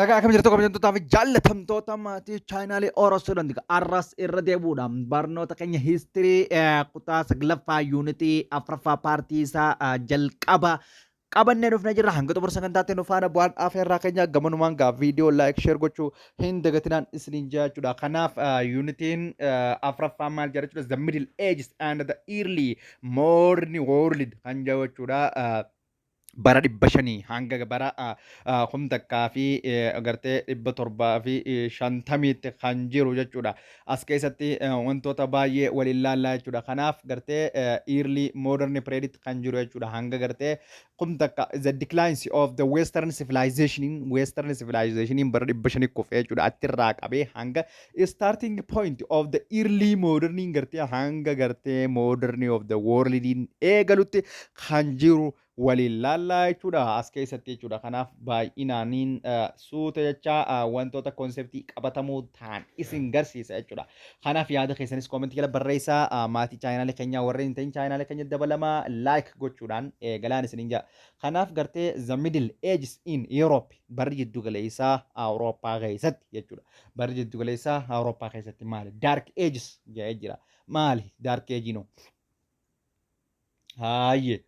Egaa akkam jirtu, kabajamtootaa fi jaallatamtoota maatii chaanaalii Oro Student? Arras irra deebi'uudhaan barnoota keenya history kutaa saglaffaa, unitii afuraffaa, partii isaa jalqaba qabannee dhufnee jirra. Hanga xumura sagantaatti nu faana bu'aan afeerraa keenya. Gamanumaan gaa viidiyoo like, share gochuu hin dagatinaan isiniin jechuudha. Kanaaf unitiin afuraffaa maal jedha jechuudha? The Middle Ages and the Early Modern World kan jedhu jechuudha. Bara 500 hanga bara 1750tti kan jiru jechuudha. As keessatti wantoota baay'ee waliin laallaa jechuudha. Kanaaf gartee early modern period kan jiru jechuudha. Hanga gartee 1000 the declines of the western civilization, western civilization bara 500 kufee jechuudha. Achirraa qabee hanga starting point of the early modern, gartee hanga gartee modern of the world eegalutti kan jiru waliin laallaa jechuudha as keessatti jechuudha. Kanaaf baay'inaaniin suuta jecha wantoota conceptii qabatamuu ta'an isin garsiisa jechuudha. Kanaaf yaada keessanis commentii jala barreessaa. Maatii chaanaalii keenyaa warreen hin ta'in chaanaalii keenya dabalamaa, like gochuudhaan galaan isiniin jira. Kanaaf gartee the Middle Ages in Europe, barri jiddu galeessaa Awurooppaa keessatti jechuudha. Barri jiddu galeessaa Awurooppaa keessatti maali? Dark Ages jedhee jira. Maali Dark Age no? Haayye.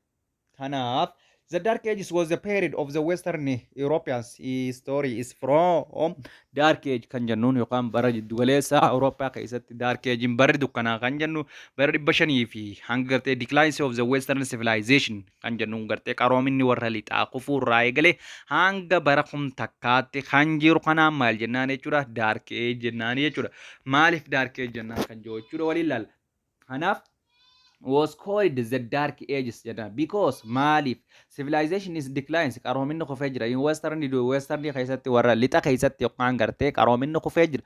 Kanaaf the Dark Ages was the period of the Western Europeans history is from Dark Age kan jennuun yookaan bara jiddugaleessa Awurooppaa keessatti Dark Age, barri dukkanaa kan jennu, bara 500 fi hanga gartee declines of the Western civilization kan jennuun, gartee qaroominni warra lixaa kufuu irraa eegalee hanga bara 1000tti kan jiru kanaan maal jennaan jechuudha? Dark Age jennaan jechuudha. Maaliif Dark Age jennaan kan jiru jechuudha waliin ilaalla. Kanaaf was called the Dark Ages jedhama because maaliif? Civilization is declines, qaroominni kufee jira. In western keessatti, warra lixa keessatti yookaan gartee qaroominni kufee jira.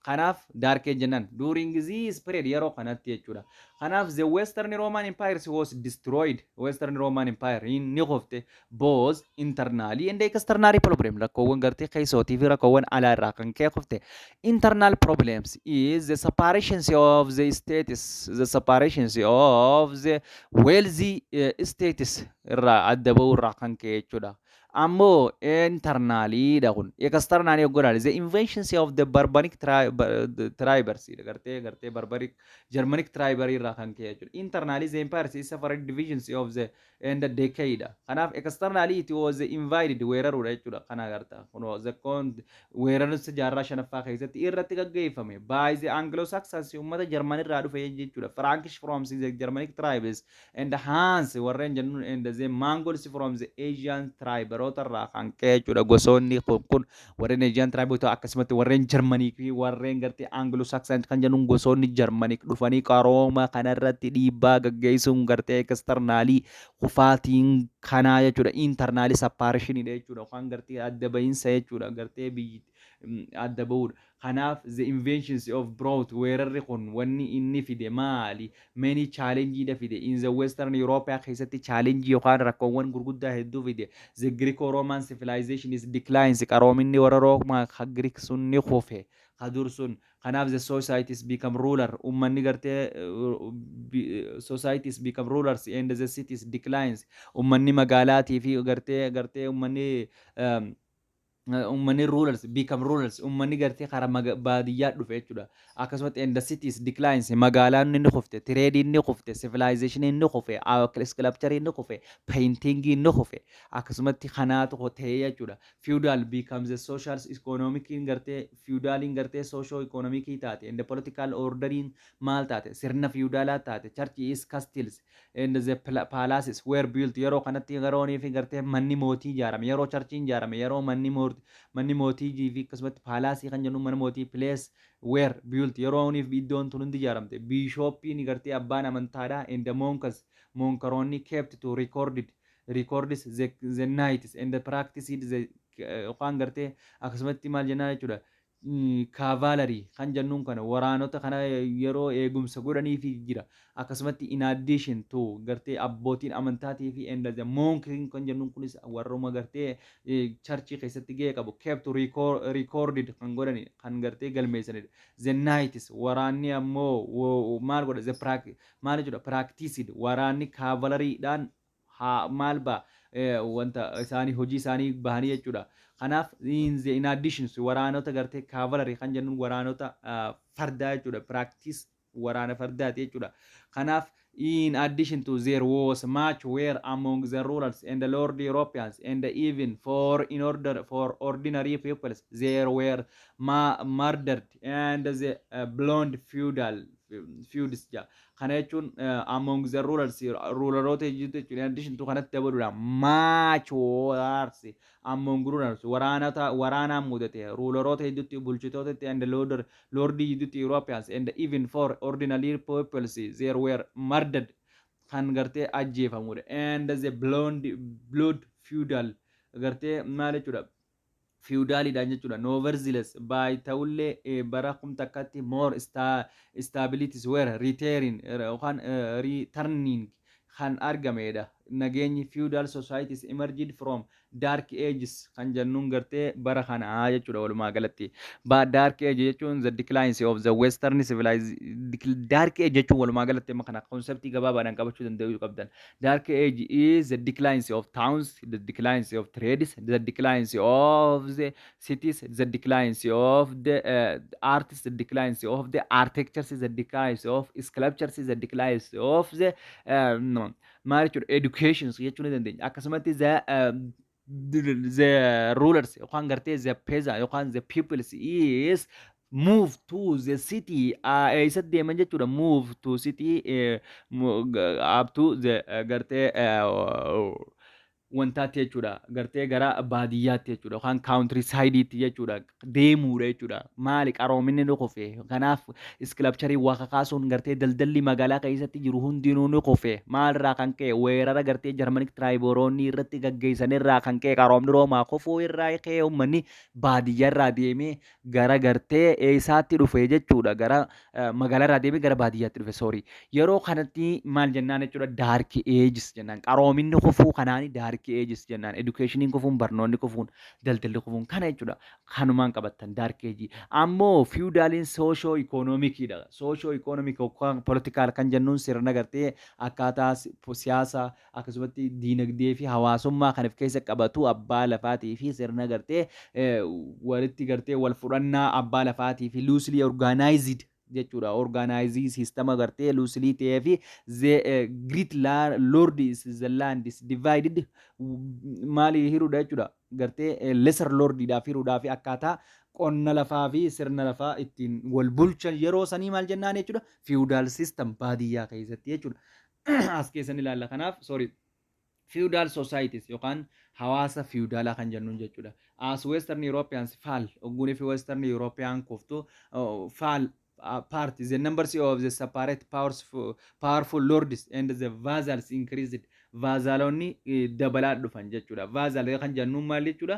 Kanaaf Dark Age jennaan during this period, yeroo kanatti jechuudha. Kanaaf the Western Roman Empire was destroyed. Western Roman Empire ni kufte, both internally and externally problem, rakkoowwan gartee keessootii fi rakkoowwan alaa irraa kan ka'e kufte. Internal problems is the separation of the states, the separation of the wealthy states irraa adda bahuu irraa kan ka'e jechuudha. Ammoo internaliidha kun. Externally yogguu the invasions of the barbaric tribes, gartee barbaric Germanic tribe irraa kan ka'e jechuudha. Internally the empire is separate divisions of the and the decade. Kanaaf externally it was invaded, weeraruudha jechuudha. Kana agarta kunoo the con weerarsa jaarraa shanaffaa keessatti irratti gaggeeffame by the Anglo-Saxons, uummata Jarman irraa dhufe jechuudha. Frankish from the Germanic tribes and the Huns warreen jennuun and the Mongols from the Asian tribe irraa kan ka'e jechuudha. Gosoonni kun warreen Asian tribe akkasumatti warreen Jarmanii fi warreen gartee Anglo-Saxon kan jennuun, gosoonni Jarmanii dhufanii qarooma kanarratti dhiibbaa gaggeessuun gartee externally kufaatiin kanaa jechuudha. Internally separationidha jechuudha, yookaan gartee adda bahinsa jechuudha, gartee biyyi adda bahuudha. Kanaaf the invasions of brought, weerarri kun wanni inni fide maali? Many challenge fide. In the Western Europe keessatti challenge yookaan rakkoowwan gurguddaa hedduu fide. The Greco-Roman civilization is declines, qaroominni warra Roomaa Greek sun ni kufe kadur sun. Kanaaf the societies become ruler, ummanni gartee societies become rulers and the cities declines, ummanni magaalaatii fi gartee ummanni rulers become rulers, ummanni gartee karaa baadiyyaa dhufe jechuudha. Akkasumatti and the cities declines, magaalaan inni kufte, trade inni kufte, civilization inni kufe, sculpture inni kufe, painting inni kufe, akkasumatti kanaatu ta'ee jechuudha. Feudal becomes a social economic, gartee feudaliin gartee social economic taate, and the political ordering maal taate? Sirna feudalaa taate. Church is castles and the palaces were built. Yeroo kanatti yeroonii fi gartee manni mootii ijaarame, yeroo churchiin ijaarame, yeroo manni mootii fi akkasumatti palaceii kan jennu mana mootii place were built, yerooniif iddoon tun hundi ijaaramte. Bishopiin gartee abbaan amantaadha and the monks, monkaroonni kept to records the knights and the practiced the yookaan gartee akkasumatti maal jennaan jechuudha, cavalry kan jennuun kana waraanota kana yeroo eegumsa godhaniif jira. Akkasumatti in addition to gartee abbootiin amantaatii fi and the monk kan jennuun kunis warruma gartee churchii keessatti gahee qabu, kept recorded kan godhani, kan gartee galmeessanidha. The knights, waraanni ammoo maal godha? The maal jechuudha? Practiced, waraanni cavalryidhaan haa maal ba'a Wanta isaanii, hojii isaanii bahanii jechuudha. Kanaaf in addition waraanota gartee cavalry kan jennuun waraanota fardaa jechuudha. Practice waraana fardaati jechuudha. Kanaaf in addition to there was much war among the rulers and the lord Europeans, and even for in order for ordinary peoples there were murdered and the blood feudal feuds ja. Kana jechuun among the rulers, ruleroota jechuudha. In addition to kanatti dabaluudha much wars among rulers, waraanota waraanaan mudate ruleroota hedduutti, bulchitootatti and lordii jidduutti Europeans, and even for ordinary peoples there were murdered, kan gartee ajjeefamudha, and the blood feudal gartee maal jechuudha, feudaliidhaan jechuudha. Nevertheless, by ta'ullee bara 1000tti more stabilities were returning yookaan returning kan argamedha. Nageenyi feudal societies emerged from Dark Ages kan jennuun gartee bara kanaa jechuudha walumaa galatti. Ba Dark Age jechuun the decline of the Western civilization. Dark Age jechuun walumaa galatti amma kana conceptii gabaabaadhaan qabachuu danda'uu qabdan. Dark Age is the decline of towns, the decline of trades, the decline of the cities, the decline of the artists, the decline of the architectures, the decline of sculptures, the decline of the no, maal jechuudha, educations jechuu ni dandeenya. Akkasumatti the rulers yookaan gartee the peasant yookaan the peoples is move to the city, eessatti deeman jechuudha, move to city up to the gartee wantaatti jechuudha, gartee gara baadiyyaatti jechuudha yookaan country sideiitti jechuudha deemuudha jechuudha. Maali, qaroominni ni kufe. Kanaaf sculpturii waa kakaasuun gartee daldalli magaalaa keessatti jiru hundinuu ni kufe. Maalirraa kan ka'e? Weerara gartee Germanic tribeoonni irratti gaggeessanirraa kan ka'e, qaroomni Roomaa kufuu irraa ka'e, uummanni baadiyyaarraa deemee gara gartee eessaatti dhufe jechuudha, gara magaalaarraa deemee gara baadiyyaatti dhufe, sorry. Yeroo kanatti maal jennaan jechuudha? Dark Ages jennaan. Qaroominni kufuu kanaani Dark Ages jennaan. Educationiin kufuun, barnoonni kufuun, daldalli kufuun kana jechuudha. Kanumaan qabattan Dark Age. Ammoo feudaliin socio economiciidha. Socio economic yookaan political kan jennuun sirna gartee akkaataa siyaasa akkasumatti diinagdee fi hawaasummaa kan of keessa qabatu, abbaa lafaatii fi sirna gartee walitti gartee wal fudhannaa abbaa lafaatii fi loosely organized jechuudha. Organizing system gartee loosely ta'ee fi the great lord is the land is divided maali hiruudha jechuudha. Gartee lesser lordiidhaaf hiruudhaa fi akkaataa qonna lafaa fi sirna lafaa ittiin wal bulchan yeroo sanii maal jennaan jechuudha? Feudal system baadiyyaa keessatti jechuudha. As keessan ilaalla. Kanaaf, sorry, feudal societies yookaan hawaasa feudalaa kan jennuun jechuudha. As Western Europeans fall, ogguunii fi Western European kuftu fall part, the numbers of the separate powers, powerful lords and the vassals increased. Vassalonni dabalaa dhufan jechuudha. Vassal kan jennuun maal jechuudha?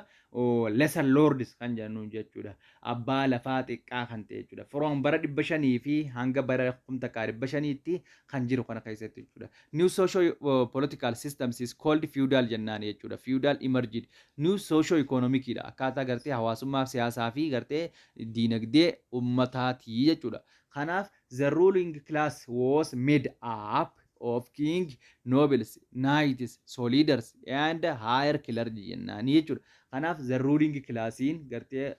Lesser lords kan jennuun jechuudha. Abbaa lafaa xiqqaa kan ta'e jechuudha. From bara 500 fi hanga bara 1500tti kan jiru kana keessatti jechuudha. New social political systems is called feudal jennaan jechuudha. Feudal emerged. New socio economic dha. Akkaataa gartee hawaasummaa, siyaasaa fi gartee diinagdee ummataatii jechuudha. Kanaaf the ruling class was made up of king, nobles, knights, soldiers and higher clergy jennaanii jechuudha. Kanaaf the ruling classiin gartee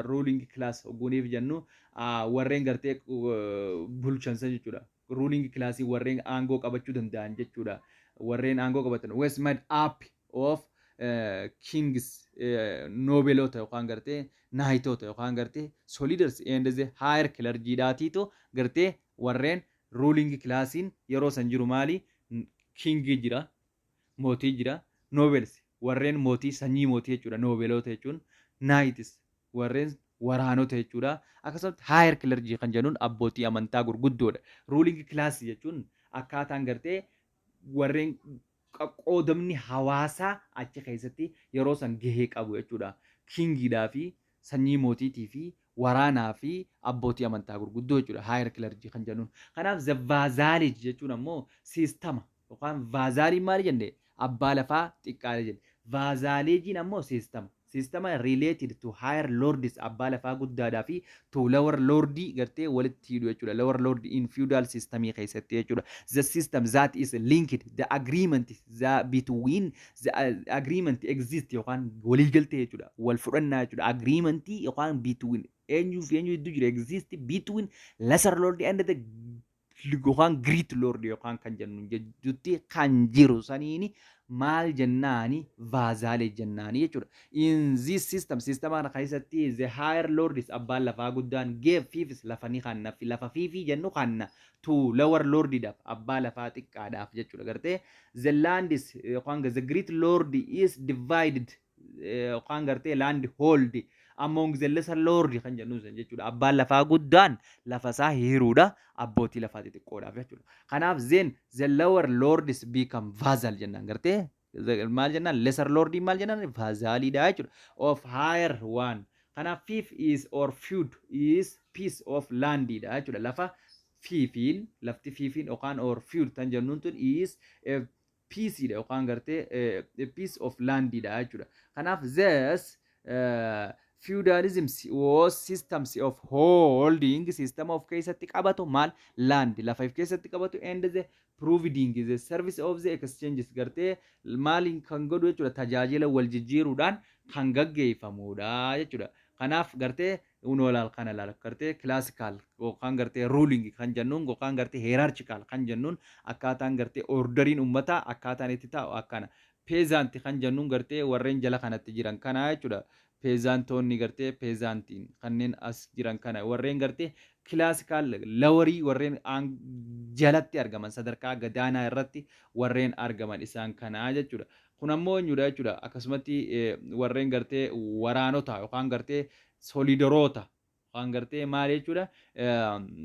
ruling class ogguuniif jennu warreen gartee bulchansa jechuudha. Ruling classii warreen aangoo qabachuu danda'an jechuudha. Warreen aangoo qabatan was made up of kings, nobleoota yookaan gartee knightoota yookaan gartee soldiers and the higher clergyidhaatiitu gartee warreen ruling classiin yeroo san jiru maali? Kingii jira, mootii jira, nobles warreen mootii, sanyii mootii jechuudha nobleoota jechuun, knights warreen waraanota jechuudha, akkasumas higher clergy kan jennuun abbootii amantaa gurguddoodha. Ruling class jechuun akkaataan gartee warreen qoqqoodamni hawaasaa achi keessatti yeroo san gahee qabu jechuudha. Kingiidhaa fi sanyii mootiitii fi waraanaa fi abbootii amantaa gurguddoo jechuudha. Higher clergy kan jennuun. Kanaaf the vassalage jechuun ammoo systema yookaan vassaliin maali jenne? Abbaa lafaa xiqqaadha jenne. Vassalageiin ammoo systema related to higher lords, abbaa lafaa guddaadhaa fi to lower lordii gartee walitti hidhu jechuudha. Lower lord in feudal systemii keessatti jechuudha. The system that is linked the agreement, the between the agreement exist yookaan waliigaltee jechuudha. Wal fudhannaa jechuudha. Agreementii yookaan between eenyuu fi eenyu gidduu jira, exist between lesser lord and the yookaan great lord yookaan kan jennu jidduutti kan jiru saniini maal jennaani? Vassalage jennaani jechuudha. In this system, system kana keessatti, the higher lords, abbaan lafaa guddaan, gave fiefs, lafa ni kanna, lafa fiefii jennu kanna, to lower lordidhaaf, abbaa lafaa xiqqaadhaaf jechuudha. Gartee the land is yookaan the great lord is divided yookaan gartee land hold among the lesser lord kan jennu san jechuudha. Abbaan lafaa guddaan lafa isaa hiruudha abbootii lafaa xixiqqoodhaaf jechuudha. Kanaaf then the lower lords become vassal jennaan. Gartee maal jennaan? Lesser lord maal jennaan? Vassaliidha jechuudha. Of higher one. Kanaaf fief is or feud is piece of landidha jechuudha. Lafa fiefiin, lafti fiefiin yookaan or feud tan jennuun tun is a piece dha yookaan gartee a piece of landidha jechuudha. Kanaaf this feudalism was systems of holding, system of keessatti qabatu maal? Land, lafa keessatti qabatu, and the providing the service of the exchanges, gartee maaliin kan godhu jechuudha? Tajaajila wal jijjiiruudhaan kan gaggeeffamudha jechuudha. Kanaaf gartee unoo laal, kana laal, gartee classical yookaan gartee ruling kan jennuun yookaan gartee hierarchical kan jennuun akkaataan gartee orderiin uummataa akkaataan itti taa'u akkana. Peasant kan jennuun gartee warreen jala kanatti jiran kana jechuudha. Peasantoonni gartee peasantiin kanneen as jiran kana, warreen gartee classical lowerii, warreen jalatti argaman, sadarkaa gadaanaa irratti warreen argaman isaan kanaa jechuudha. Kun ammoo eenyudha jechuudha? Akkasumatti warreen gartee waraanota yookaan gartee soldieroota yookaan gartee maal jechuudha,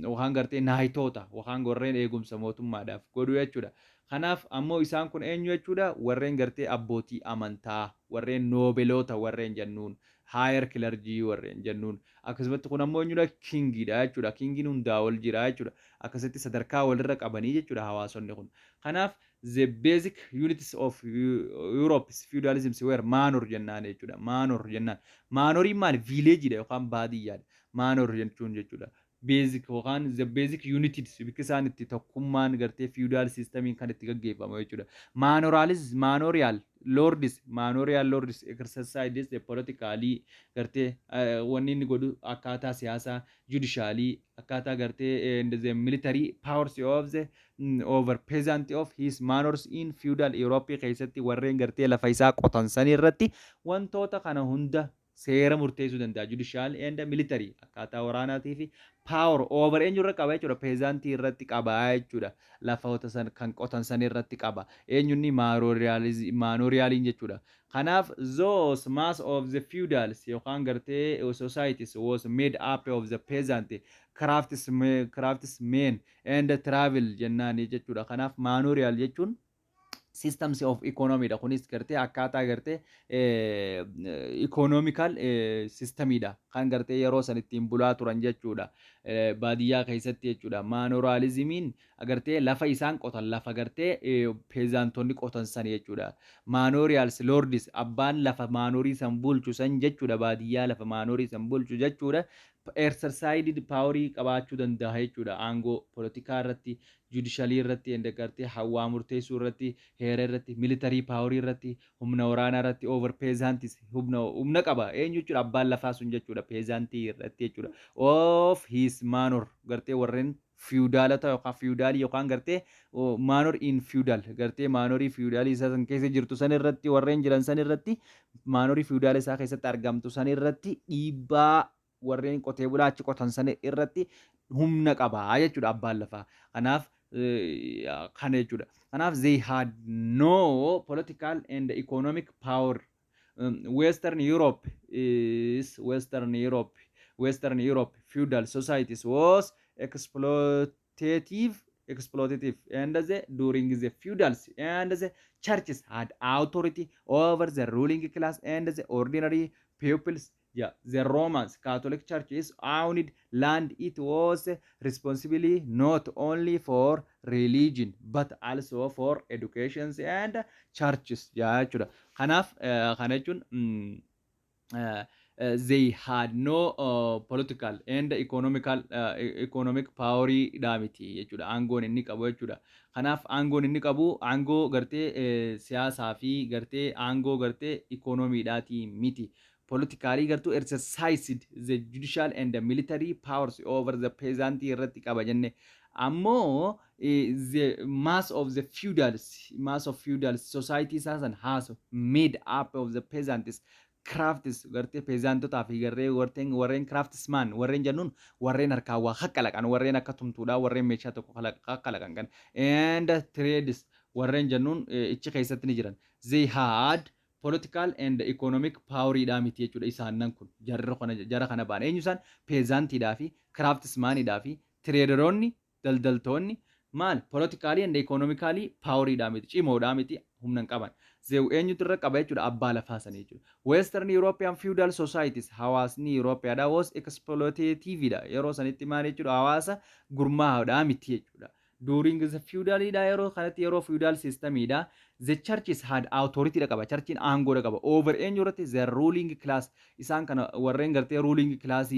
yookaan gartee knightoota yookaan warreen eegumsa mootummaadhaaf godhu jechuudha. Kanaaf ammoo isaan kun eenyu jechuudha? Warreen gartee abbootii amantaa, warreen nobleoota warreen jennuun, higher clergy warreen jennuun. Akkasumatti kun ammoo eenyudha? Kingiidha jechuudha. Kingiin hundaa ol jira jechuudha. Akkasitti sadarkaa walirra qabanii jechuudha hawaasonni kun. Kanaaf the basic units of Europe's feudalism were manor jennaan jechuudha. Manor jennaan. Manoriin maali? Villageidha yookaan baadiyyaadha. Manor jechuun jechuudha. Basic yookaan the basic unities bikki isaan itti tokkummaan gartee feudal systemiin kan itti gaggeeffamu jechuudha. Manoralis, manorial lords, manorial lords exercises the politically, gartee wanni inni godhu akkaataa siyaasaa, judicialii, akkaataa gartee the military powers of the over peasant of his manors in feudal Europe keessatti warreen gartee lafa isaa qotan san irratti wantoota kana hunda seera murteessuu danda'a. Judicial and military, akkaataa waraanaatii fi power over eenyu irra qaba jechuudha? Peasantii irratti qaba jechuudha. Lafoota san kan qotan san irratti qaba. Eenyunni? Manorialiin jechuudha. Kanaaf those mass of the feudals yookaan gartee societies was made up of the peasant, craftsmen and travel jennaan jechuudha. Kanaaf manorial jechuun systems of economy dha. Kunis gartee akkaataa gartee economical systemidha kan gartee yeroo san ittiin bulaa turan jechuudha, baadiyyaa keessatti jechuudha. Manorialismiin gartee lafa isaan qotan, lafa gartee peasantonni qotan san jechuudha. Manorials lords, abbaan lafa manorii san bulchu san jechuudha, baadiyyaa lafa manorii san bulchu jechuudha, exercised powerii qabaachuu danda'a jechuudha. Aangoo poolitikaa irratti, judicialii irratti, gartee hawaa murteessuu irratti, heera irratti, military powerii irratti, humna waraanaa irratti, over peasants humna qaba. Eenyu jechuudha? Abbaan lafaa sun jechuudha, peasantii irratti jechuudha, of his manor, gartee warreen feudalota yookaan feudalii yookaan gartee manor in feudal, gartee manorii feudalii isaa san keessa jirtu san irratti, warreen jiran san irratti, manorii feudalii isaa keessatti argamtu san irratti dhiibbaa, warreen qotee bulaa achi qotan san irratti humna qabaa jechuudha abbaan lafaa. Kanaaf kana jechuudha. Kanaaf they had no political and economic power. Western Europe is Western Europe feudal societies was exploitative and the during the feudals and the churches had authority over the ruling class and the ordinary peoples. Yeah, the Romans Catholic Church is owned land. It was responsibly not only for religion but also for education and churches jechuudha. Kanaaf kana jechuun they had no political and economic power dha miti jechuudha, aangoon inni qabu jechuudha. Kanaaf aangoon inni qabu aangoo gartee siyaasaa fi gartee aangoo gartee ikoonomiidhaati miti. Politically gartuu exercised the judicial and the military powers over the peasant irratti qaba jenne. Ammoo the mass of feudal society isaa san has made up of the peasants, crafts, gartee peasantotaa fi garee warreen craftsman warreen jennuun, warreen harkaan waa kalaqan, warreen akka tumtuudhaa, warreen meeshaa tokko kalaqan kan and trades warreen jennuun ichi keessatti ni jiran. They had political and economic power dha miti jechuudha. Isaanan kun jarra kana, jara kana ba'an eenyu isaan? Peasantiidhaa fi craftsmanidhaa fi traderoonni, daldaltoonni maal politically and economically power dha miti, cimoodhaa miti, humna hin qaban. Eenyutu irra qaba jechuudha? Abbaa lafaa sanii jechuudha. Western European feudal societies, hawaasni Europeadha, was exploitative dha yeroo sanitti. Maal jechuudha? Hawaasa gurmaa'aadha miti jechuudha. During the feudalidha, yeroo kanatti, yeroo feudal systemidha, the churches had authority dha qaba. Churchiin aangoo dha qaba over eenyu irratti? The ruling class. Isaan kana warreen gartee ruling class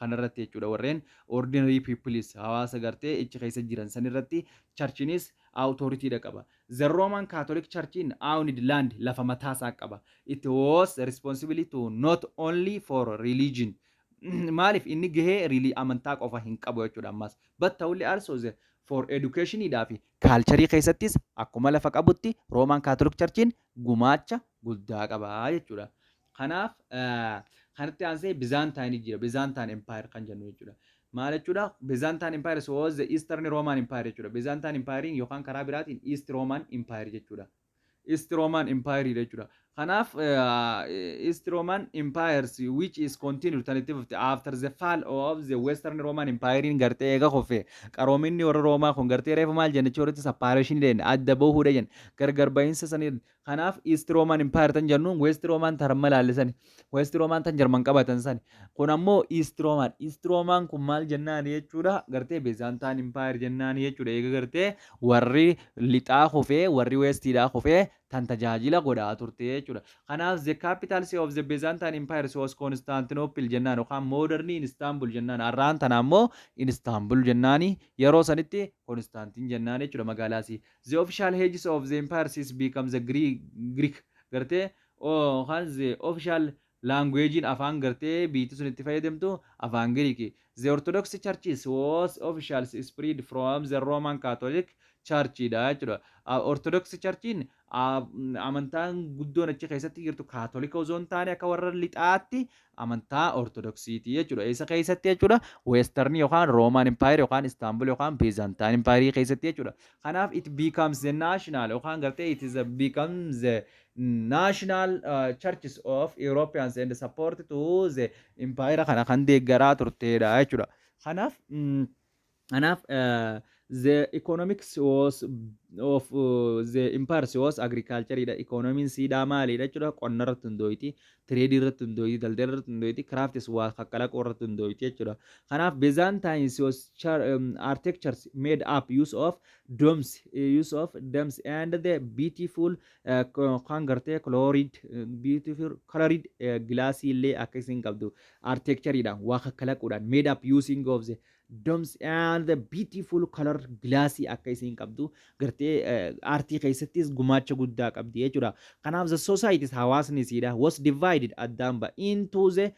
kanarratti jechuudha. Warreen ordinary peoples, hawaasa gartee ichi keessa jiran san irratti churchinis authority dha qaba. The Roman Catholic Churchiin owned land, lafa mataasaa qaba. It was responsibility to not only for religion. Maaliif inni gahee really amantaa qofa hin qabu jechuudha ammas, but ta'ullee also the for educationidhaa fi culturii keessattis akkuma lafa qabutti Roman Catholic Churchiin gumaacha guddaa qaba jechuudha. Kanaaf kanatti aansee Byzantine jira. Byzantine Empire kan jennu jechuudha. Maal jechuudha? Byzantine Empire was the Eastern Roman Empire jechuudha. Byzantine Empire yookaan karaa biraatiin East Roman Empire jechuudha. East Roman Empire jechuudha. Kanaaf East Roman Empires which is continued, tan itti fufte, after the fall of the Western Roman Empire. Gartee eega kufe qaroominni warra Roomaa kun, gartee reefu maal jenne? Jechuudha, separation jenne, adda bahuudha jenne, gargar bahinsa sanii. Kanaaf East Roman Empire tan jennuun West Roman tarma laallisani, West Roman tan Jarman qabatan sani. Kun ammoo East Roman. East Roman kun maal jennaan jechuudha? Gartee Byzantine Empire jennaan jechuudha. Eega gartee warri lixaa kufee, warri Westiidhaa kufee, tan tajaajila godhaa turte jechuudha. Kanaaf the capital city of the Byzantine Empire was Constantinople jennaan yookaan modern Istanbul jennaan. Har'aan tana ammoo Istanbul jennaani, yeroo sanitti Constantine jennaan jechuudha magaalaasi. The official languages of the empire is become the Greek. Gartee yookaan the official languagein, afaan gartee biyyi sun itti fayyadamtu, afaan Giriiki. The Orthodox Churches was official spread from the Roman Catholic Church dha jechuudha. Orthodox Churchiin amantaan guddoon achi keessatti jirtu Kaatolika osoo hin taane akka warra lixaatti amantaa Ortodoksiiti jechuudha. Eessa keessatti jechuudha? Western yookaan Roman Empire yookaan Istanbul yookaan Byzantine Empire keessatti jechuudha. Kanaaf it becomes the national yookaan gartee it is a becomes the national churches of Europeans and support to the empire kana kan deeggaraa turteedha jechuudha. Kanaaf the economics was of the empires was agriculture dha. Economiin siidhaa maalidha jechuudha? Qonna irratti hundooyti, trade irratti hundooyti, daldala irratti hundooyti, crafts, waa kalaquu irratti hundooyti jechuudha. Kanaaf Byzantines was architectures made up use of domes and the beautiful kan gartee colored, beautiful colored glassii illee akka isin qabdu, architectureidhaan waa kalaquudhaan, made up using of the domes and the beautiful color glassii akka isin qabdu, gartee aartii keessattis gumaacha guddaa qabdi jechuudha. Kanaaf the societies, hawaasni isiidha, was divided, addaan ba, into the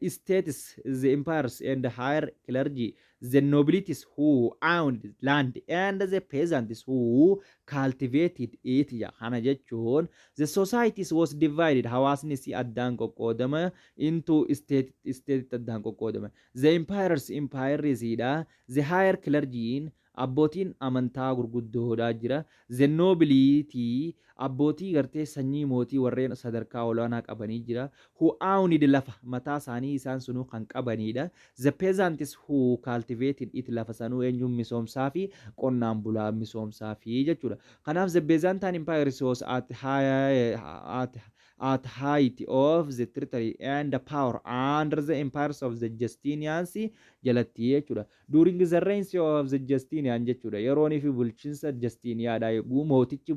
states, the empires and the higher clergy, the nobilities who owned land and the peasants who cultivated it. Kana jechuun the societies was divided, hawaasni isii addaan qoqqoodama, into state addaan qoqqoodama. The empires, empire isiidha, the higher clergy, abbootiin amantaa gurguddoodhaa jira, the nobility, abbootii gartee sanyii mootii warreen sadarkaa olaanaa qabanii jira, who owned, lafa mataa isaanii isaan sunuu kan qabanidha, the peasants who cultivated it, lafa sanuu eenyuun misoomsaa fi qonnaan bulaa misoomsaa fi jechuudha. Kanaaf the Byzantine Empire was at high at At height of the territory and the power under the empires of the Justinians jalatti jechuudha. During the reigns of the Justinian jechuudha. Yeroonii fi bulchiinsa Justiniyaadha. Yogguu mootichi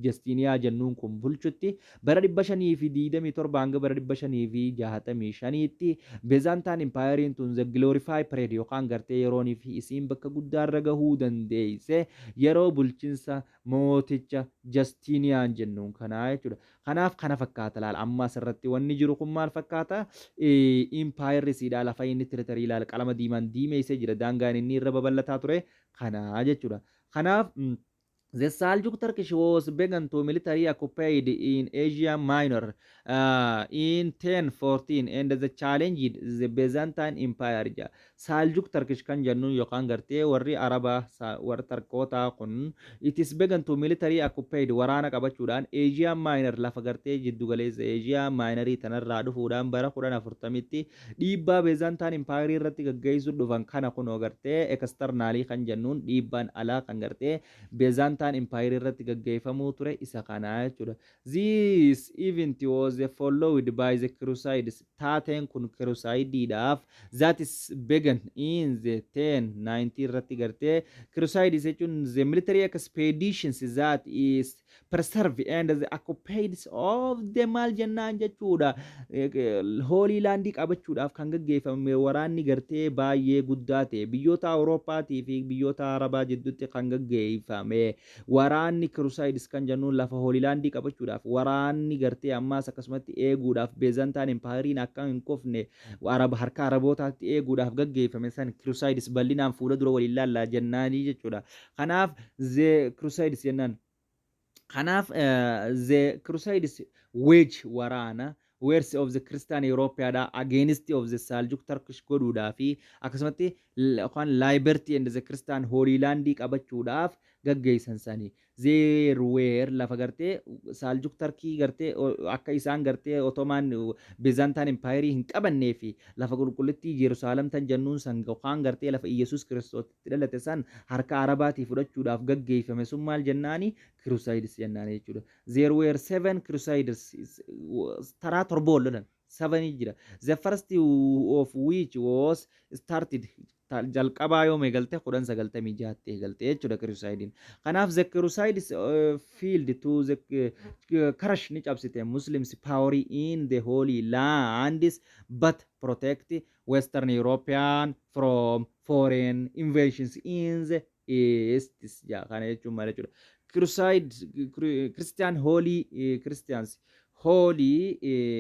Justiniyaa jennuun kun bulchutti bara 527 hanga bara 565tti Byzantine Empire tun the glorified period yookaan gartee yeroonii fi isiin bakka guddaarra gahuu dandeesse yeroo bulchiinsa mooticha Justiniyaan jennuun kanaa jechuudha. Kanaaf kana fakkaata laala. Amma asirratti wanni jiru kun maal fakkaata? Empire isiidha, lafa inni territory ilaala, qalama diimaan diimeessee jira, daangaan inni irra babal'ataa ture kana jechuudha. Kanaaf the Seljuk Turkish was began to military occupied in Asia Minor in 1014 and the challenged the Byzantine Empire ja. Seljuk Turkish kan jennu yookaan gartee warri Arabaa, warri Tarkootaa kun, it is began to military occupied, waraana qabachuudhaan Asia Minor, lafa gartee jiddugaleessa Asia Minorii tanarraa dhufuudhaan bara 1040tti dhiibbaa Byzantine Empire irratti gaggeessuu dhufan. Kana kunoo gartee externalii kan jennuun, dhiibbaan alaa kan gartee Byzantine Empire irratti gaggeeffamuu ture isa kana jechuudha. This event was followed by the Crusades. Taateen kun Crusadeidhaaf that is began in the 1090 irratti gartee. Crusades jechuun the military expeditions that is preserved and the occupied of the maal jennaan jechuudha. Holy Landii qabachuudhaaf kan gaggeeffame waraanni gartee baay'ee guddaa ta'e biyyoota Awurooppaatii fi biyyoota Arabaa jidduutti kan gaggeeffame waraanni Crusades kan jennuun lafa Holy Landii qabachuudhaaf, waraanni gartee ammaas akkasumatti eeguudhaaf, Byzantine Empire akka hin kufne Araba harka Arabootaatti eeguudhaaf gaggeeffame san Crusades bal'inaan fuula dura waliin laallaa jennaanii jechuudha. Kanaaf the Crusades jennaan. Kanaaf the Crusades wage waraana wars of the Christian Europeadha against of the Seljuk Turkish godhuudhaa fi akkasumatti yookaan Liberty and the Christian Holy Landii qabachuudhaaf gaggeessan sani. There were lafa gartee Seljuk Turkii gartee akka isaan gartee Ottoman Byzantine Empire hin qabannee fi lafa qulqullittii Yerusaalem tan jennuun san yookaan gartee lafa Iyesuus Kiristoos itti dhalate san harka Arabaatii fudhachuudhaaf gaggeeffame sun maal jennaani? Crusades jennaani jechuudha. There were seven Crusades, taraa torba ol lolan, seven jira. The first of which was started, jalqabaa yoom eegalte? 1096tti eegalte jechuudha Crusadeiin. Kanaaf the Crusades failed to the crush, ni cabsite, Muslims power in the Holy Lands but protect Western European from foreign invasions in the East. Kana jechuun maal jechuudha? Crusade Christian Holy Christians Holy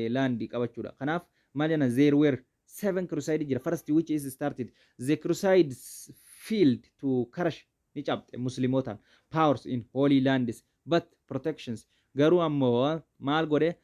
Land qabachuudha. Kanaaf maal jenna? There were seven crusade jira. First which is started, the Crusades failed to crush, ni cabxe, Muslimootaan powers in Holy Lands but protections, garuu ammoo maal godhe?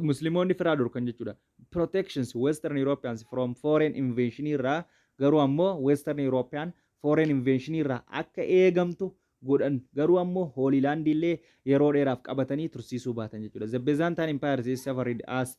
Musliimoonni firaa dhorkan jechuudha. Protections Western Europeans from foreign invasion irraa, garuu ammoo Western European foreign invasion irraa akka eegamtu godhan, garuu ammoo Holy Land illee yeroo dheeraaf qabatanii tursiisuu baatan jechuudha. The Byzantine Empire is suffered as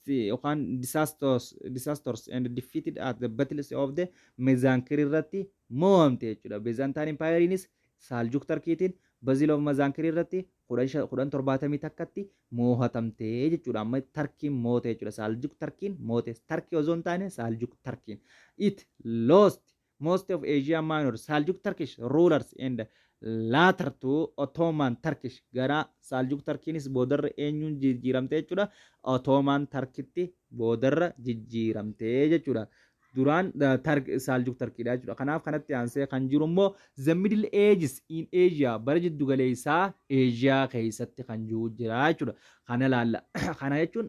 yookaan disasters and defeated at the battles of the Mazankir irratti mo'amte jechuudha. Byzantine Empire'inis Seljuk Turkiitiin Battle of Mazankir irratti 1071tti moohatamte jechuudha. Amma Tarkiin moote jechuudha. Seljuk Turkiin moote. Tarkii osoo hin taane Seljuk Turkiin. It lost most of Asia Minor Seljuk Turkish rulers and later to Ottoman Turkish. Gara Seljuk Turkiinis boodarra eenyuun jijjiiramte jechuudha? Ottoman Turkitti boodarra jijjiiramte jechuudha. Duraan Seljuk Turkiidha jechuudha. Kanaaf kanatti aansee kan jiru immoo the Middle Ages in Asia, bara jiddu galeessaa Asia keessatti kan jiru jira jechuudha. Kana laalla. Kana jechuun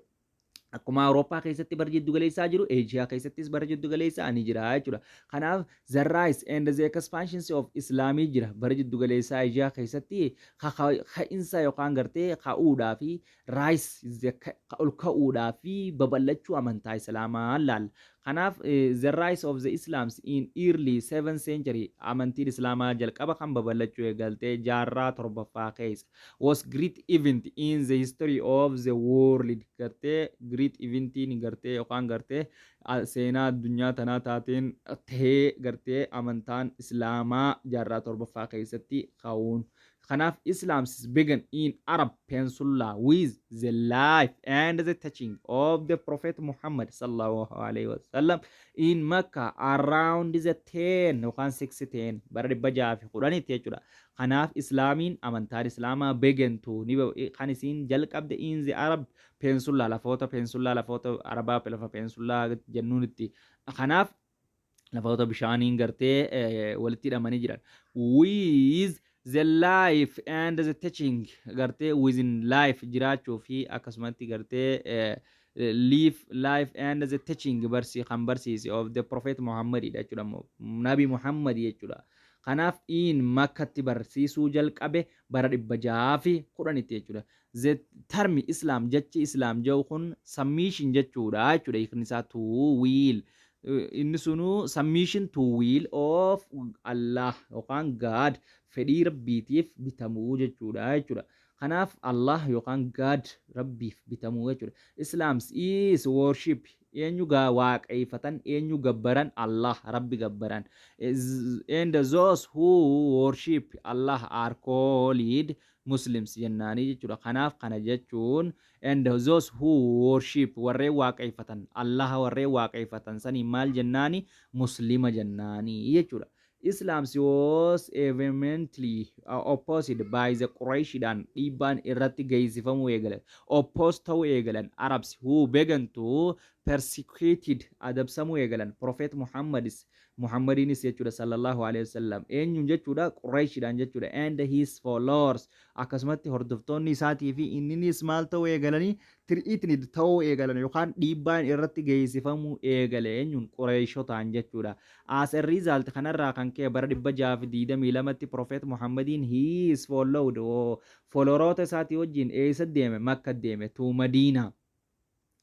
akkuma Awurooppaa keessatti bara jiddu galeessaa jiru, Eeshiyaa keessattis bara jiddu galeessaa ni jira jechuudha. Kanaaf the rise and the expansion of Islaamii jira bara jiddu galeessaa Eeshiyaa keessatti, ka'insa yookaan gartee ka'uudhaa fi rise, ol ka'uudhaa fi babal'achuu amantaa Islaamaa laalla. Kanaaf the rise of the Islams in early 7th century, amantiin Islaamaa jalqaba kan babal'achuu eegaltee jaarraa torbaffaa keessa, was great event in the history of the world, gartee great eventiin gartee yookaan gartee seenaa addunyaa tanaa taateen tahee gartee amantaan Islaamaa jaarraa torbaffaa keessatti ka'uun. Kanaaf Islam began in Arab Peninsula with the life and the teaching of the Prophet Muhammad sallallahu alaihi wasallam in Mecca around the 10 yookaan 610, bara 610tti jechuudha. Kanaaf Islaamiin, amantaan Islaamaa began to ni kan isiin jalqabde in the Arab Peninsula, lafoota Peninsula, lafoota Arabaa, lafa Peninsula jennuun itti. Kanaaf lafoota bishaaniin gartee walitti hidhamanii jiran. With the life and the teaching, gartee within life jiraachuu fi akkasumatti gartee live life and the teaching barsi kan barsiise of the Prophet Muhammad jechuudha, Nabi Muhammad jechuudha. Kanaaf in Makkatti barsiisuu jalqabe bara 610tti jechuudha. The term Islam, jechi Islam jedhu kun submission jechuudha. Hiikni isaa to will, inni sunuu submission to will of Allah yookaan God, fedhii Rabbiitiif bitamuu jechuudha. Kanaaf Allah yookaan God, Rabbiif bitamuu jechuudha. Islam is worship, eenyu gaa waaqeeffatan, eenyu gabbaran? Allah, Rabbi gabbaran. And those who worship Allah are called Muslims jennaanii jechuudha. Kanaaf kana jechuun and those who worship, warreen waaqeeffatan, Allah warreen waaqeeffatan sanii maal jennaani? Muslima jennaanii jechuudha. Islam was vehemently opposed by the Quraishidhaan dhiibbaan irratti geessifamuu eegalan. Oppose ta'uu eegalan. Arabs who began to persecuted, adabsamuu eegalan. Prophet Muhammadis, Muhammadiinis jechuudha, sallallahu alaihi wasallam. Eenyuun jechuudha? Quraishidhaan jechuudha. And his followers, akkasumatti hordoftoonni isaatii fi inninis maal ta'uu eegalanii? Threatened ta'uu eegalan yookaan dhiibbaan irratti geessifamuu eegale. Eenyuun? Quraishotaan jechuudha. As a result, kanarraa kan ka'e bara 622tti Prophet Muhammadiin his followed, followeroota isaatii wajjin eessa deeme? Makka deeme, to Madiina.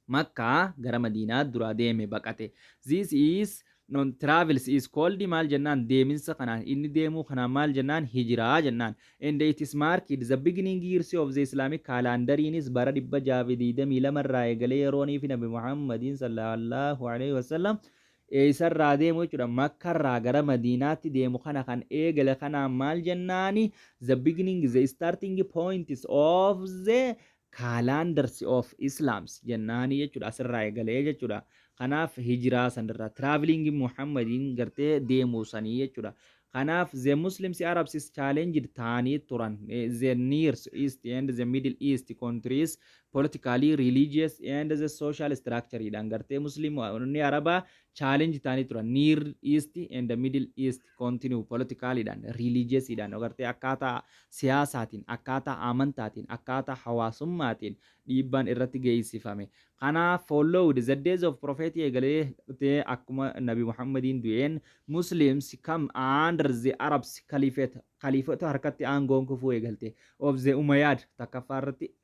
Makkaa gara Madiinaa duraa deeme, baqate. This is non travels is called maal jennaan? Deeminsa kanaan, inni deemuu kanaan maal jennaan? Hijiraa jennaan. And it is marked the beginning years of the Islamic calendariinis bara 622 irraa eegalee yeroonii fi Nabi Muhammadiin sallallahu alaihi wasallam eessarraa deemu jechuudha? Makkarraa gara Madiinaatti deemu kana kan eegale kanaan maal jennaani? The beginning, the starting points of the calendars of Islams jennaani jechuudha. Asirraa eegalee jechuudha. Kanaaf hijiraa sanirraa traveling Muhammadiin gartee deemuu sanii jechuudha. Kanaaf the Muslims Arabs is challenged ta'anii turan the Near East and the Middle East countries politically, religious and the social structure dhaan. Gartee Musliimonni Arabaa challenge ta'anii turan Near East and the Middle East continue politically dhaan, religious dhaan, gartee akkaataa siyaasaatiin, akkaataa amantaatiin, akkaataa hawaasummaatiin dhiibbaan irratti geessifame. Kanaaf followed the days of Prophet eegalee akkuma Nabi Muhammadiin du'een Muslims come under the Arabs Caliphate, khaliifota harkatti aangoon kufuu eegalte of the Umayyad takkaffaa irratti,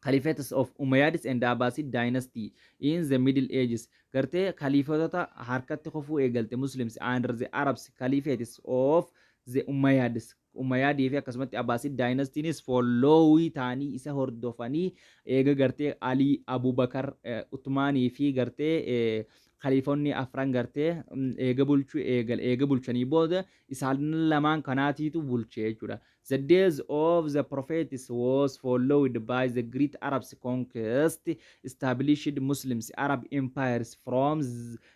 Caliphates of Umayyads and Abbasid dynasty in the Middle Ages. Gartee khaliifotota harkatti kufuu eegalte Muslims under the Arabs Caliphates of the Umayyads, Umayyadii fi akkasumatti Abbasid dynastynis followii ta'anii isa hordofanii eega gartee Alii, Abubakar, Utmaanii fi gartee khaliifonni afran gartee eega bulchuu eegal, eega bulchanii booda isaan lamaan kanaatiitu bulche jechuudha. The days of the prophets was followed by the great Arabs conquest established Muslims Arab empires from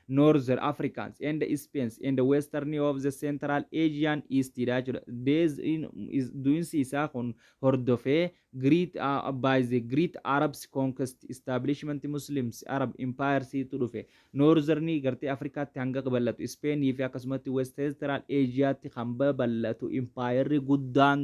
Northern Africans and Spain and the western of the Central Asian East dha jechuudha. Days in is du'insi isaa kun hordofee great by the great Arabs conquest establishment Muslims Arab empires tu dhufe. Northern gartee Afrikaatti hanga babal'atu, Speenii fi akkasumatti West Central Asiaatti kan babal'atu empire guddaan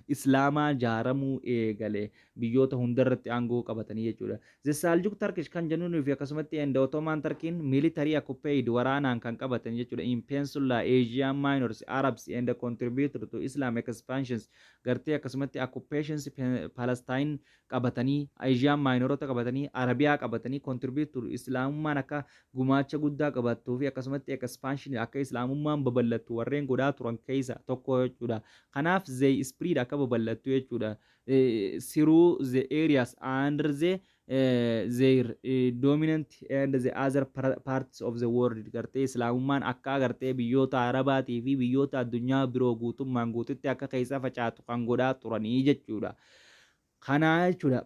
Islaamaa jaaramuu eegale, biyyoota hundarratti aangoo qabatanii jechuudha. The Seljuk Turkish kan jennuun fi akkasumatti and Ottoman Turkiin military occupied, waraanaan kan qabatan jechuudha. In Peninsula Asia Minors Arabs and contributed to Islam expansions, gartee akkasumatti occupations Palestine qabatanii, Asia Minorota qabatanii, Arabiyaa qabatanii, contribute to Islaamummaan akka gumaacha guddaa qabattuu fi akkasumatti expansion akka Islaamummaan babal'attu warreen godhaa turan keessa tokko jechuudha. Kanaaf they spread akka babal'attu jechuudha. Through the areas under the their dominant and the other parts of the world. Gartee islaamummaan akka gartee biyyoota Arabaatii fi biyyoota addunyaa biroo guutummaan guututti akka keessa facaatu kan godhaa turanii jechuudha. Kanaa jechuudha.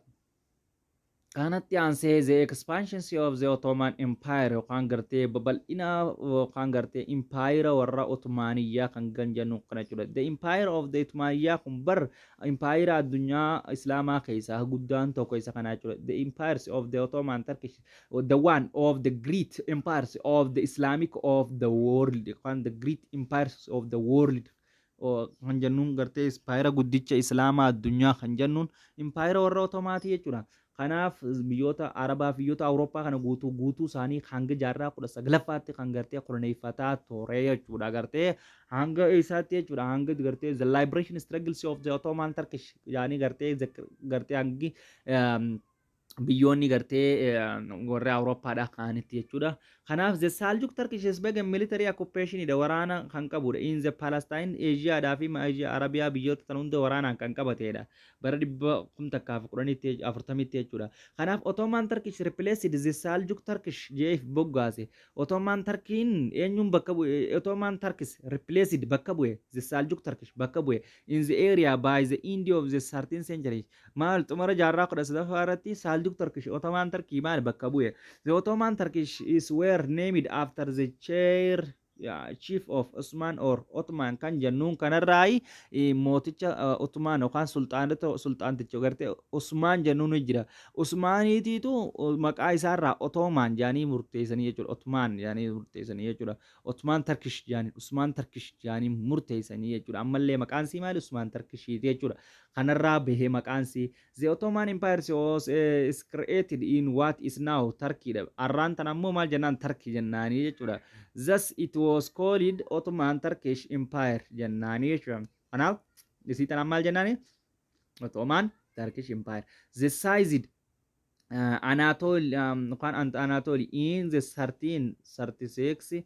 Kanatti aansee the expansion of the Ottoman Empire yookaan gartee babal'ina yookaan gartee empire warra Ottomaniyyaa kan jennu kana jechuudha. The empire of the Ottomaniyyaa kun bar empire addunyaa Islaamaa keessaa guddaan tokko isa kana jechuudha. The empires of the Ottoman Turkish, the one of the great empires of the Islamic of the world, yookaan the great empires of the world kan jennuun gartee empire guddicha Islaamaa addunyaa kan jennuun empire warra Ottomaatii jechuudha. Kanaaf biyyoota Arabaa fi biyyoota Awurooppaa kana guutuu guutuu isaanii hanga jaarraa 19ffaatti kan gartee koloneeffataa ture jechuudha. Gartee hanga isaatti jechuudha. Hanga gartee the liberation struggles of the Ottoman Turkish yaani gartee hangi biyyoonni gartee warra Awurooppaadhaa ka'anitti jechuudha. Kanaaf the Seljuk Turkish is began military occupation dha, waraana kan qabudha. In the Palestine, Asiyaadhaa fi Arabiyaa biyyoota tan hunda waraanaan kan qabatedha. Bara 1040tti jechuudha. Kanaaf Ottoman Turkish replaced the Seljuk Turkish jeef boggaase. Ottoman Turkiin eenyuun bakka bu'e? Ottoman Turkish replaced, bakka bu'e, the Seljuk Turkish bakka bu'e in the area by the end of the 13th century. Maal, xumura jaarraa 13ffaa irratti Seljuk Turkish Ottoman Turkey maal bakka bu'e. The Ottoman Turkish is were named after the chair chief of Osman or Ottoman kan jennuun kanarraayi mooticha Ottoman yookaan sulxaanota sulxaanticha gartee Osmaan jennuun ni jira. Osmaaniitiitu maqaa isaarraa Ottoman jaanii murteessanii jechuudha. Ottoman jaanii murteessanii jechuudha. Ottoman Turkish jaanii, Osmaan Turkish jaanii murteessanii jechuudha. Ammallee maqaan isii maali? Osmaan Turkishiiti jechuudha. Kanarraa bahee maqaan isii. The Ottoman Empire was is created in what is now Turkey dha. Arraan tan ammoo maal jennaan? Turkey jennaanii jechuudha. Thus it was called Ottoman Turkish Empire jennaanii jechuudha. Kanaaf isii tanaan maal jennaanii? Ottoman Turkish Empire. The seized Anatol yookaan Anatoli in the 1336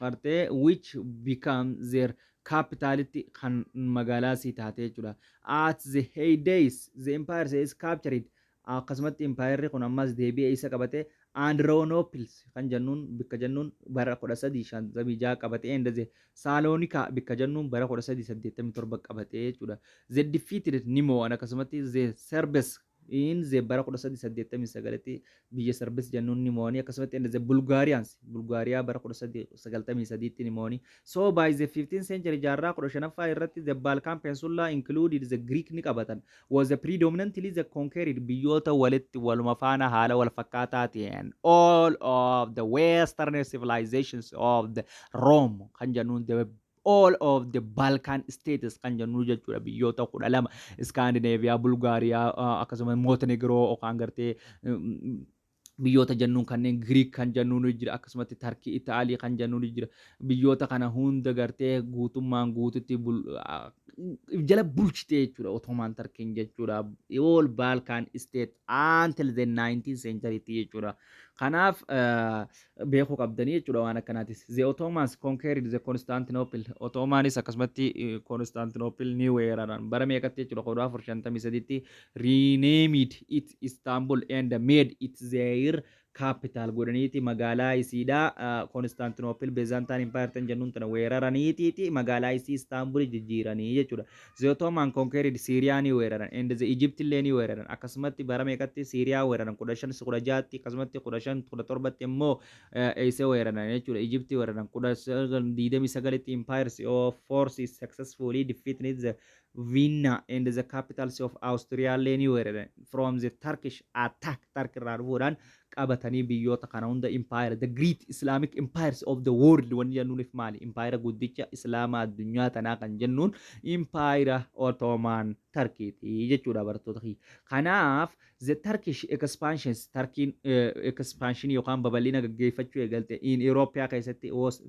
qartee which become their capitality kan magaalaa sii taate jechuudha. At the heydays the empire is captured, akkasumatti empire kun ammas deebi'ee isa qabate Andronopolis kan jennuun bikka jennuun bara 1356 qabate and the Salonika bikka jennuun bara 1387 qabate jechuudha. The defeated ni mo'an akkasumatti the Serbs in the bara 1389tti biyya Serbs jennuun ni mo'anii akkasumatti and the Bulgarians, Bulgaariyaa bara 1393tti ni mo'anii. So by the 15th century, jaarraa 15ffaa irratti, the Balkan Peninsula included the Greek ni qabatan was the predominantly the conquered biyyoota walitti waluma faana haala wal fakkaataa ta'een all of the western civilizations of the Rome kan jennuun the all of the Balkan states kan jennu jechuudha. Biyyoota 12, Scandinavia, Bulgaariyaa, akkasumas Montenegro yookaan gartee biyyoota jennuun kanneen Greek kan jennuun jira, akkasumatti Tarkii, Itaalii kan jennuun jira. Biyyoota kana hunda gartee guutummaan guututti jala bulchite jechuudha Ottoman Turkiin jechuudha, all Balkan state until the 19th century jechuudha. Kanaaf beekuu qabdanii jechuudha waan akkanaatis. The Ottomans conquered the Constantinople. Ottomanis akkasumatti Constantinople ni weeraran. Bara meeqatti jechuudha? 1453tti renamed it Istanbul and made it their capital godhaniiti magaalaa isiidha Constantinople Byzantine Empire tan jennuun tana weeraraniitiiti magaalaa isii Istanbul jijjiiranii jechuudha. The Ottoman conquered Syria ni weeraran and the Egypt illee ni weeraran. Akkasumatti bara meeqatti Syria weeraran? 1516tti. Akkasumatti 1517tti immoo eessa weeraran jechuudha? Egypt weeraran. 1929tti empires of forces successfully defeated the Vienna and the capitals of Austria illee ni weeraran from the Turkish attack. Turk irraa dhufuudhaan qabatanii biyyoota kana hunda. Empire, the great Islamic empires of the world wanni jennuunif maali? Empire guddicha Islaamaa addunyaa tanaa kan jennuun empire Ottoman Turkiiti jechuudha, barattoota kiyya. Kanaaf the Turkish expansions, Turkiin expansion yookaan babal'ina gaggeeffachuu eegalte in Europe keessatti was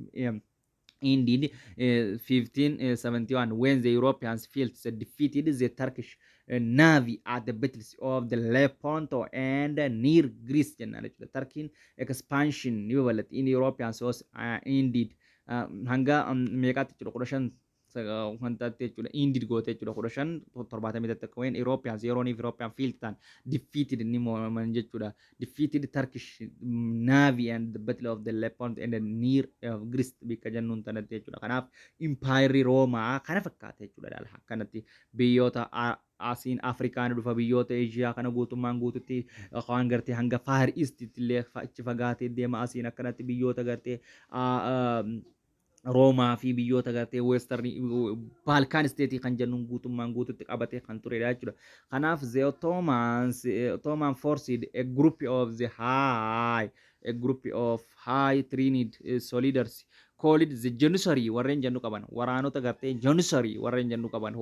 indeed 1571 when the Europeans felt defeated the Turkish navy at the battles of the Lepanto and near Greece jennaan jechuudha. Turkiin expansion ni babal'atti in Europeans was indeed hanga meeqaatti jechuudha? Kudha shan Wantaatti jechuudha. Ended goote jechuudha 1571, when Europeans, yerooniif European fleet ta'an defeated ni mo'aman jechuudha. Defeated Turkish navy and the Battle of the Lepanto and the near of Greece bikka jennuun tanatti jechuudha. Kanaaf impaayirri Roomaa kana fakkaata jechuudha. Laala, akkanatti biyyoota asiin Afrikaan dhufa, biyyoota Eeshiyaa kana guutummaan guututti waan gartee hanga Far East illee achi fagaatee deema. Asiin akkanatti biyyoota gartee Roomaa fi biyyoota gartee Western Balkan State kan jennuun guutummaan guututti qabatee kan turedha jechuudha. Kanaaf the Ottoman forced a group of high trained soldiers called the Janissary warreen jennu qaban, waraanota gartee Janissary warreen jennu qaban,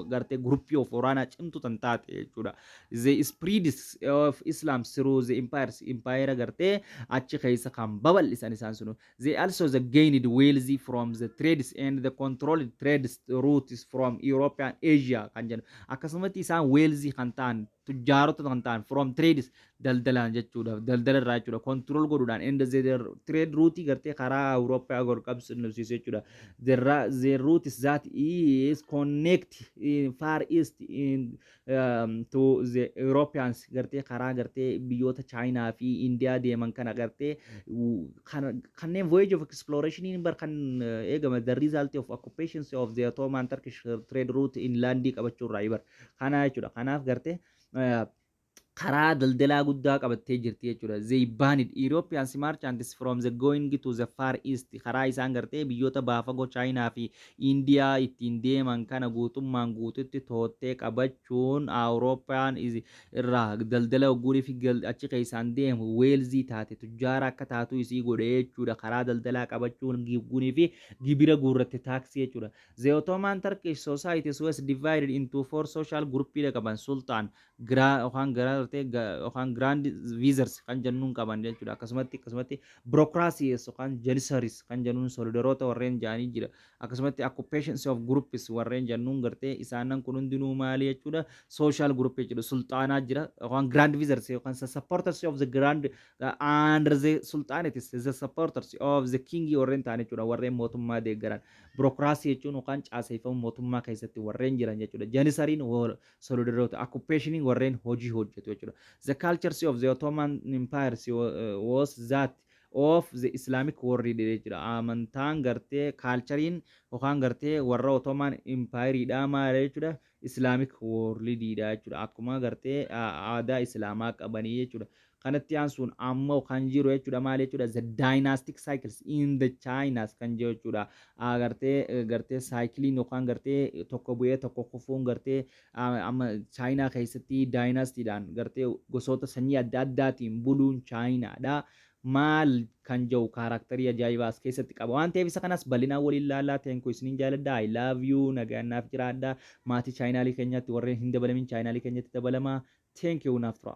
gartee group of waraanaa cimtu tan taate jechuudha. The spreads of Islam through the empires, empire gartee achi keessa kan babal'isan isaan sunu. They also the gained wealth from the trades and the controlled trades routes from European Asia kan jennu. Akkasumatti isaan wealthy kan ta'an, tujjaarota kan ta'an, from trades, daldalaan jechuudha, daldala irraa jechuudha, control godhuudhaan and the trade route gartee karaa Awurooppaa qabsiise jechuudha. The route that is connect in Far East in to the Europeans, gartee karaa gartee biyyoota Chaayinaa fi Indiyaa deeman kana gartee kanneen voyage of exploration bar kan eegame, the result of occupations of the Ottoman Turkish trade route inlandii qabachuu irraa bar kana jechuudha. Kanaaf gartee karaa daldalaa guddaa qabattee jirti jechuudha. They banned European merchants from the going to the Far East. Karaa isaan gartee biyyoota baafagoo Chaayinaa fi Indiyaa ittiin deeman kana guutummaan guututti toottee qabachuun Awurooppaan irraa daldala guurii fi achi keessaan deemu wealthy taate, tujjaara akka taatu isii godhe jechuudha. Karaa daldalaa qabachuun guurii fi gibira guurratte, taaksii jechuudha. The Ottoman Turkish society was divided into four social group qaban: Sultan, yookaan yookaan Grand Viziers kan jennuun qaban jechuudha. Akkasumatti bureaucracies yookaan Janissaries kan jennuun soldieroota warreen jedhanii jira. Akkasumatti occupations of groups warreen jennuun gartee isaanan kun hundinuu maali jechuudha? Social group jechuudha. Sultaanaa jira yookaan Grand Viziers yookaan supporters of the Grand under the sultanates, the supporters of the king warreen ta'an jechuudha. Warreen mootummaa deeggaran. Bureaucracy jechuun yookaan caaseeffama mootummaa keessatti warreen jiran jechuudha. Janissariin soldieroota, occupationiin warreen hojii hojjetu jechuudha. The cultures of the Ottoman Empire was that of the Islamic world jechuudha. Amantaan gartee cultureiin yookaan gartee warra Ottoman Empireedha maal jechuudha? Islamic worldidha jechuudha. Akkuma gartee aadaa Islaamaa qabanii jechuudha. Kanatti aansuun ammoo kan jiru jechuudha maal jechuudha? The dynastic cycles in the Chinas kan jiru jechuudha. Gartee cycleiin yookaan gartee tokko bu'ee tokko kufuun gartee amma Chaayinaa keessatti dynastiidhaan gartee gosoota sanyii adda addaatiin buluun Chaayinaadha. Maal kan jiru characterii ajaa'ibaa as keessatti qaba waan ta'eef isa kanas bal'inaan waliin ilaallaa. Thank you, isiniin jaaladha. I love you. Nagaan naaf jiraadha. Maatii channelii keenyatti warreen hin dabalamin channelii keenyatti dabalamaa. Thank you, naaf tura.